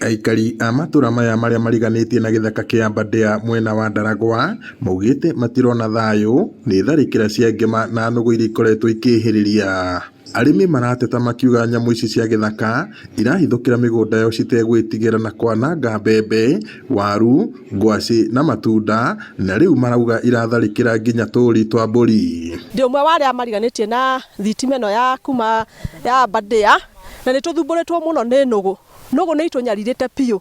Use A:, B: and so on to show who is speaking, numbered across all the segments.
A: Aikari a matũra maya marĩa mariganĩtie na gĩthaka kĩa Aberdare mwena wa Ndaragwa maugĩte matirona thayũ nĩ tharĩkĩra cia ngĩma na nũgũ iria ikoretwo ikĩhĩrĩria. Arĩmi marateta makiuga nyamũ ici cia gĩthaka irahithũkĩra mĩgũnda yao citegwĩtigĩra na kwananga mbembe, waru, ngwacĩ na matunda na rĩu marauga iratharĩkĩra nginya tũũri twa mbũri.
B: Ndĩ ũmwe wa arĩa mariganĩtie na thitima ĩno ya kuma ya Aberdare na nĩ tũthumbũrĩtwo mũno nĩ nũgũ. Nũgũ nĩ itũnyarirĩte biũ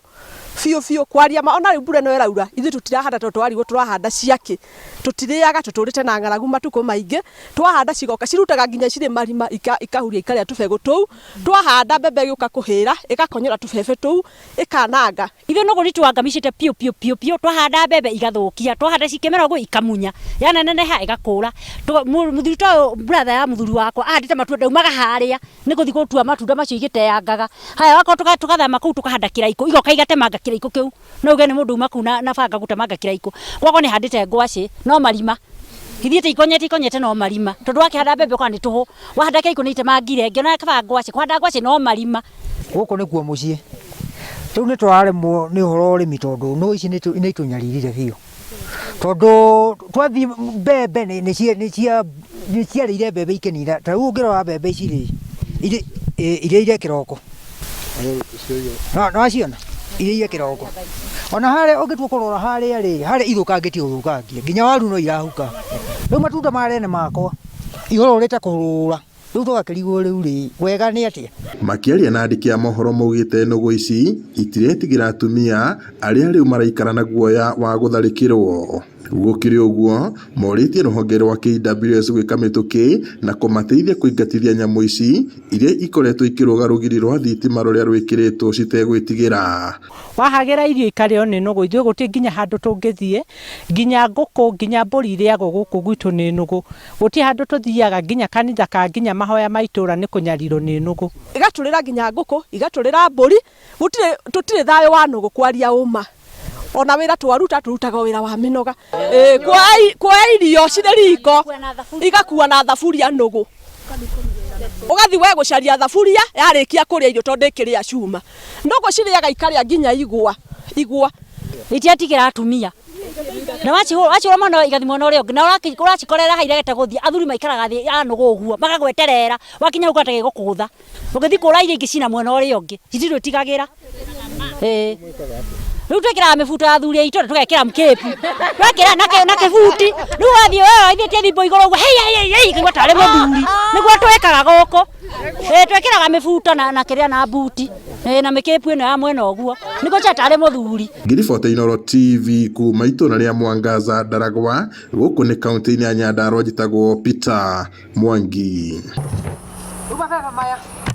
B: biũ biũ kwaria ma ona rĩu mbura ĩno ĩraura ithuĩ tũtirahanda tondũ twarigwo tũrahanda ciakĩ. Tũtirĩaga tũtũrĩte na ng'aragu matukũ maingĩ, twahanda cigoka cirutaga nginya cirĩ marima ikahuria ikarĩa tũbegũ tũu, twahanda mbembe ĩgĩũka kũhĩra ĩgakonyora tũbebe tũu ĩkananga.
C: Ithuĩ nũgũ nĩ twangamicĩte biũ biũ biũ biũ, twahanda mbembe igathũkia, twahanda cikĩmera ũguo ikamunya, yaneneneha ĩgakũra. Mũthuri ta ũyũ brother ya mũthuri wakwa ahandĩte matunda ndaumaga harĩa nĩ gũthiĩ gũtua matunda macio igĩteangaga. Haya wakorwo tũgathama kũu tũkahanda kĩraikũ igoka igatemanga kĩraikũ kĩu. No uge nĩ mũndũ uma kũu na banga gũtemanga kĩraikũ. Gwakwa nĩ handĩte ngwacĩ no marima, ithiĩte ikonyete ikonyete no marima tondũ wakĩhanda mbembe ũkona nĩ tũhũ, wahanda kĩraikũ nĩ itemangire, ngĩona kaba ngwacĩ, kũhanda ngwacĩ no marima.
D: Gũkũ nĩkuo mũciĩ, rĩu nĩ tũraremwo nĩ ũhoro wa ũrĩmi tondũ nũgũ ici nĩ itũnyaririre biũ. Tondũ twathiĩ mbembe nĩ ciarĩire mbembe ikĩnina, ta rĩu ũngĩrora mbembe ici rĩ, irĩire kĩroko. Nĩ waciona? Irĩire kĩroko. Ona harĩa ũngĩtua kũrora harĩa rĩ, harĩa ithũkangĩtie gũthũkangia, nginya waru no irahuka. Rĩu matunda marĩa nĩ makwa, ihũrũrĩte kũhũrũra. Rĩu tũgakĩrigwo rĩu rĩ, wega nĩ atĩa?
A: Makĩaria na andĩki a mohoro maugĩte nũgũ ici itiretigĩra atumia arĩa rĩu maraikara na guoya wa gũtharĩkĩrwo. Gũkĩrĩ ũguo, morĩtie rũhonge rwa KWS gwĩka mĩtũkĩ na kũmateithia kũingatithia nyamũ ici iria ikoretwo ikĩrũga rũgiri rwa thitima rũrĩa rwĩkĩrĩtwo citegwĩtigĩra.
E: Wahagĩra irio ikarĩo nĩ nũgũ, ithuĩ gũtirĩ nginya handũ tũngĩthiĩ, nginya ngũkũ nginya mbũri irĩagwo gũkũ gwitũ nĩ nũgũ. Gũtirĩ handũ tũthiaga nginya kanitha ka nginya mahoya ma itũra nĩ kũnyarirwo nĩ nũgũ.
B: Igatũrĩra nginya ngũkũ, igatũrĩra mbũri, gũtirĩ tũtirĩ thayũ wa nũgũ kwaria ũma. Ona wĩra twaruta tũrutaga wĩra wa mĩnoga. Kuoya irio cirĩ riko igakua na thaburia nũgũ. Ũgathiĩ we gũcaria thaburia yarĩkia kũrĩa irio tondũ ndĩkĩrĩa cuma. Nũgũ cirĩaga ikarĩa nginya igwa, igwa.
C: Itiatigĩra atumia. Na wacihũra mwena igathiĩ mwena ũrĩa ũngĩ na ũracikorera haha iregete gũthiĩ, athuri maikaraga thĩ ya nũgũ ũguo magagweterera wakinya hau ũkahota gũkũgũtha. Ũngĩthiĩ kũra iria ingĩ cina mwena ũrĩa ũngĩ, cititwĩtigagĩra. Ĩĩ. Rĩu twĩkĩraga mĩbuto ya athuri aitũ na tũgekĩra mkĩpu. Twekĩra na kĩbuti. Rĩu wathiĩ we ũthĩtie thimbo igũrũ ũguo hei hei hei ũkaigua tarĩ mũthuri. Nĩguo twĩkaga gũkũ. Ĩĩ twĩkĩraga mĩbuto na kĩrĩa na mbuti. Ĩĩ na mĩkĩpu ĩno ya mwena ũguo. Nĩguo njĩra tarĩ mũthuri.
A: Ngĩribota Inooro TV kuma itũra rĩa Mwangaza Ndaragwa gũkũ nĩ kaũntĩ-inĩ ya Nyandarua njĩtagwo Peter Mwangi.